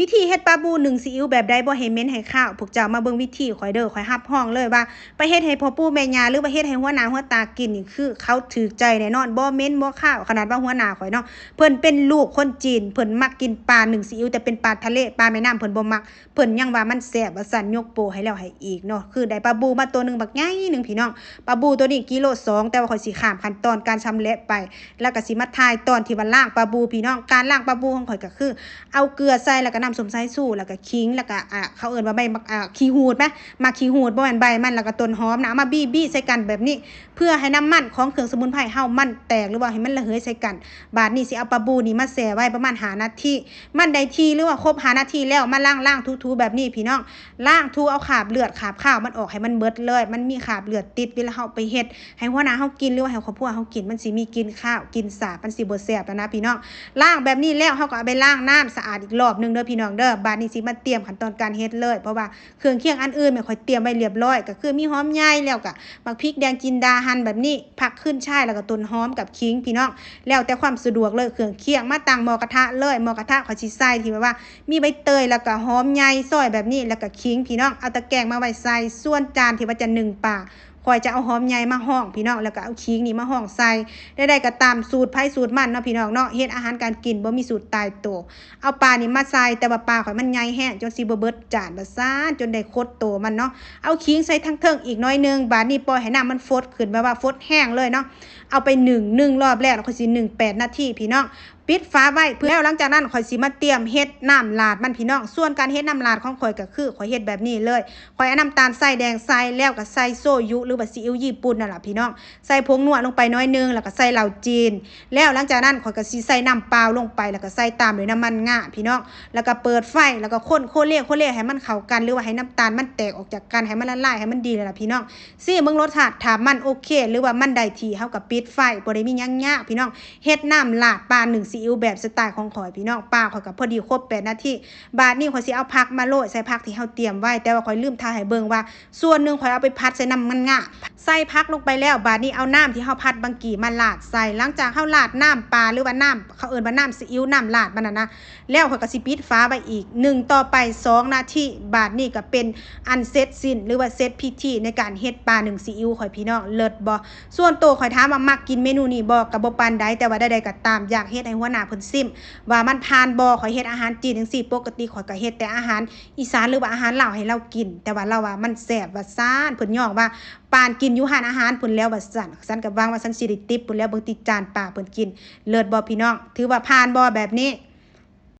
ວິທີເຮັດປາບູໜຶ້ງຊີອິ້ວແບບໃດບໍ່ໃຫ້ເໝັນໃຫ້ຄາວ? ພວກເຈົ້າມາເບິ່ງວິທີຂ້ອຍເດີ້. ຂ້ອຍຮັບຮອງເລີຍວ່າ ໄປເຮັດໃຫ້ພໍ່ປູ່ແມ່ຍ່າ ຫຼືວ່າເຮັດໃຫ້ຫົວໜ້າຫົວຕາກິນນີ້ ຄືເຂົາຖືກໃຈແນ່ນອນ, ບໍ່ເໝັນບໍ່ຄາວ. ຂະໜາດວ່າຫົວໜ້າຂ້ອຍເນາະ ເພິ່ນເປັນລູກຄົນຈີນ ເພິ່ນມັກກິນປາໜຶ້ງຊີອິ້ວ ແຕ່ເປັນປາທະເລ, ປາແມ່ນ້ຳເພິ່ນບໍ່ມັກ. ເພິ່ນຍັງວ່າມັນແຊບວ່າຊັ້ນ, ຍົກໂປ້ໃຫ້ແລ້ວໃຫ້ອີກເນາະ. ຄືໄດ້ປາບູມາໂຕໜຶ່ງບັກໃຫຍ່ໜຶ່ງພີ່ນ້ອງ. ປາບູໂຕນີ້ກິໂລສອງ, ແຕ່ວ່າຂ້ອຍຊິຂ້າມຂັ້ນຕອນການຊຳແຫຼະໄປ ແລ້ວກໍຊິມາຖ່າຍຕອນທີ່ວ່າລ້າງປາບູພີ່ນ້ອງ. ການລ້າງປາບູຂອງຂ້ອຍກໍຄື ເອົາເກືອໃສ່ ແລ້ວກໍນ້ຳສົ້ມສາຍຊູ ແລ້ວກໍຂີງ ແລ້ວກໍ ອ່າ ເຂົາເອີ້ນວ່າໃບໝາກ ອ່າ ຂີ້ຫູດແມະ ໝາກຂີ້ຫູດ ບໍ່ແມ່ນໃບມັນ ແລ້ວກໍຕົ້ນຫອມນະ ເອົາມາບີໆໃສ່ກັນແບບນີ້ ເພື່ອໃຫ້ນ້ຳມັນຂອງເຄື່ອງສະໝຸນໄພເຮົາມັນແຕກ ຫຼືວ່າໃຫ້ມັນລະເຫີຍໃສ່ກັນ. ບາດນີ້ຊິເອົາປາບູນີ້ມາແຊ່ໄວ້ປະມານຫ້ານາທີ. ມັນໄດ້ທີ່ ຫຼືວ່າຄົບຫ້ານາທີແລ້ວ ມາລ້າງໆ ຖູໆ ແບບນີ້ພີ່ນ້ອງ. ລ້າງຖູເອົາຄາບເລືອດຄາບຄາວມັນອອກໃຫ້ມັນເບິດເລີຍ. ມັນມີຄາບເລືອດຕິດ ເວລາເຮົາໄປເຮັດໃຫ້ຫົວໜ້າເຮົາກິນ ຫຼືວ່າໃຫ້ຄອບຄົວເຮົາກິນ ມັນຊິມີກິ່ນຄາວ ກິ່ນສາບ ມັນຊິບໍ່ແຊບແລ້ວນະພີ່ນ້ອງ. ລ້າງແບບນີ້ແລ້ວ ເຮົາກໍເອົາໄປລ້າງນ້ຳສະອາດອີກລອບໜຶ່ງເດີ້ພີ່ນ້ອງເດີ້. ບາດນີ້ຊິມາຕຽມຂັ້ນຕອນການເຮັດເລີຍ ເພາະວ່າເຄື່ອງຄຽງອັນອື່ນແມ່ນຂ້ອຍຕຽມໄວ້ລຽບຮ້ອຍ ກໍຄືມີຫອມໃຫຍ່ ແລ້ວກໍໝາກພິກແດງຈິນດາ ຫັ່ນແບບນີ້ ຜັກຂຶ້ນຊາຍ ແລ້ວກໍຕົ້ນຫອມກັບຂີງພີ່ນ້ອງ. ແລ້ວແຕ່ຄວາມສະດວກເລີຍ ເຄື່ອງຄຽງ ມາຕັ້ງໝໍ້ກະທະເລີຍ. ໝໍ້ກະທະຂ້ອຍຊິໃສ່ທີ່ແບບວ່າມີໃບເຕີຍ ແລ້ວກໍຫອມໃຫຍ່ຊອຍແບບນີ້ ແລ້ວກໍຂີງພີ່ນ້ອງ. ເອົາຕະແກງມາໄວ້ໃສ່ ສ່ວນຈານທີ່ວ່າຈະໜຶ້ງປາ ຂ້ອຍຈະເອົາຫອມໃຫຍ່ມາຮອງພີ່ນ້ອງ ແລ້ວກໍເອົາຂີງນີ້ມາຮອງໃສ່. ແນວໃດກໍຕາມສູດໃຜສູດມັນເນາະພີ່ນ້ອງເນາະ, ເຮັດອາຫານການກິນບໍ່ມີສູດຕາຍໂຕ. ເອົາປານີ້ມາໃສ່ ແຕ່ວ່າປາຂ້ອຍມັນໃຫຍ່ແຮງ ຈົນຊິບໍ່ເບິດຈານວ່າຊັ້ນ ຈົນໄດ້ຄົດໂຕມັນເນາະ. ເອົາຂີງໃສ່ທາງເທິງອີກໜ້ອຍໜຶ່ງ. ບາດນີ້ປ່ອຍໃຫ້ນ້ຳມັນຟົດຂຶ້ນ ແບບວ່າຟົດແຮງເລີຍເນາະ. ເອົາໄປໜຶ້ງ ໜຶ້ງລອບແລ້ວ ແລ້ວຂ້ອຍຊິໜຶ້ງແປດນາທີພີ່ນ້ອງ. ປິດຝາໄວ້ ແລ້ວຫຼັງຈາກນັ້ນຂ້ອຍຊິມາຕຽມເຮັດນ້ຳລາດມັນພີ່ນ້ອງ. ສ່ວນການເຮັດນ້ຳລາດຂອງຂ້ອຍກໍຄື ຂ້ອຍເຮັດແບບນີ້ເລີຍ. ຂ້ອຍເອົານ້ຳຕານຊາຍແດງໃສ່ ແລ້ວກໍໃສ່ໂຊຍຸ ຫຼືວ່າຊີອິ້ວຍີ່ປຸ່ນນັ້ນລະພີ່ນ້ອງ. ໃສ່ຜົງນົວລົງໄປໜ້ອຍໜຶ່ງ ແລ້ວກໍໃສ່ເຫຼົ້າຈີນ. ແລ້ວຫຼັງຈາກນັ້ນຂ້ອຍກໍຊິໃສ່ນ້ຳເປົ່າລົງໄປ ແລ້ວກໍໃສ່ຕາມດ້ວຍນ້ຳມັນງາພີ່ນ້ອງ. ແລ້ວກໍເປີດໄຟ ແລ້ວກໍຄົນໂຄເລໂຄເລໃຫ້ມັນເຂົ້າກັນ ຫຼືວ່າໃຫ້ນ້ຳຕານມັນແຕກອອກຈາກກັນ ໃຫ້ມັນລະລາຍ ໃຫ້ມັນດີແລ້ວລະພີ່ນ້ອງ. ຊີມເບິ່ງລົດຊາດ ຖ້າມັນໂອເຄ ຫຼືວ່າມັນໄດ້ທີ່ ເຮົາກໍປິດໄຟ ບໍ່ໄດ້ມີຫຍັງຍາກພີ່ນ້ອງ. ເຮັດນ້ຳລາດປາໜຶ້ງຊີອິ້ວແບບສະໄຕຂອງຂ້ອຍພີ່ນ້ອງ. ປາຂ້ອຍກໍພໍດີຄົບແປດນາທີ. ບາດນີ້ຂ້ອຍຊິເອົາຜັກມາໂລຍໃສ່ ຜັກທີ່ເຮົາຕຽມໄວ້ ແຕ່ວ່າຂ້ອຍລືມຖ່າຍໃຫ້ເບິ່ງວ່າ ສ່ວນໜຶ່ງຂ້ອຍເອົາໄປຜັດໃສ່ນ້ຳມັນງາ ໃສ່ຜັກລົງໄປແລ້ວ. ບາດນີ້ເອົານ້ຳທີ່ເຮົາຜັດບັງກີ້ມາລາດໃສ່. ຫຼັງຈາກເຮົາລາດນ້ຳປາ ຫຼືວ່ານ້ຳ ເຂົາເອີ້ນວ່ານ້ຳຊີອິ້ວ ນ້ຳລາດມັນນັ້ນນະ ແລ້ວຂ້ອຍກໍຊິປິດຝາໄວ້ອີກ ໜຶ້ງຕໍ່ໄປສອງນາທີ. ບາດນີ້ກໍເປັນອັນເສັດສິ້ນ ຫຼືວ່າເສັດພິທີໃນການເຮັດປາໜຶ້ງຊີອິ້ວຂ້ອຍພີ່ນ້ອງ. ເລີດບໍ່? ສ່ວນໂຕຂ້ອຍຖາມວ່າມັກກິນເມນູນີ້ບໍ່? ກໍບໍ່ປານໃດ, ແຕ່ວ່າໃດໆກໍຕາມ ຢາກເຮັດໃຫ້ຫົວໜ້າເພິ່ນຊິມວ່າມັນຜ່ານບໍ່. ຂ້ອຍເຮັດອາຫານຈີນຈັ່ງຊີ້ ປົກກະຕິຂ້ອຍກໍເຮັດແຕ່ອາຫານອີສານ ຫຼືວ່າອາຫານລາວໃຫ້ລາວກິນ, ແຕ່ວ່າລາວວ່າມັນແຊບວ່າຊັ້ນ. ເພິ່ນຍ້ອງວ່າປານກິນຢູ່ຮ້ານອາຫານພຸ້ນແລ້ວວ່າຊັ້ນ. ສັນກໍຫວັງວ່າສັນຊິໄດ້ຕິບພຸ້ນແລ້ວ, ເບິ່ງຕິຈານປາເພິ່ນກິນ. ເລີດບໍ່ພີ່ນ້ອງ? ຖືວ່າຜ່ານບໍ່ແບບນີ້?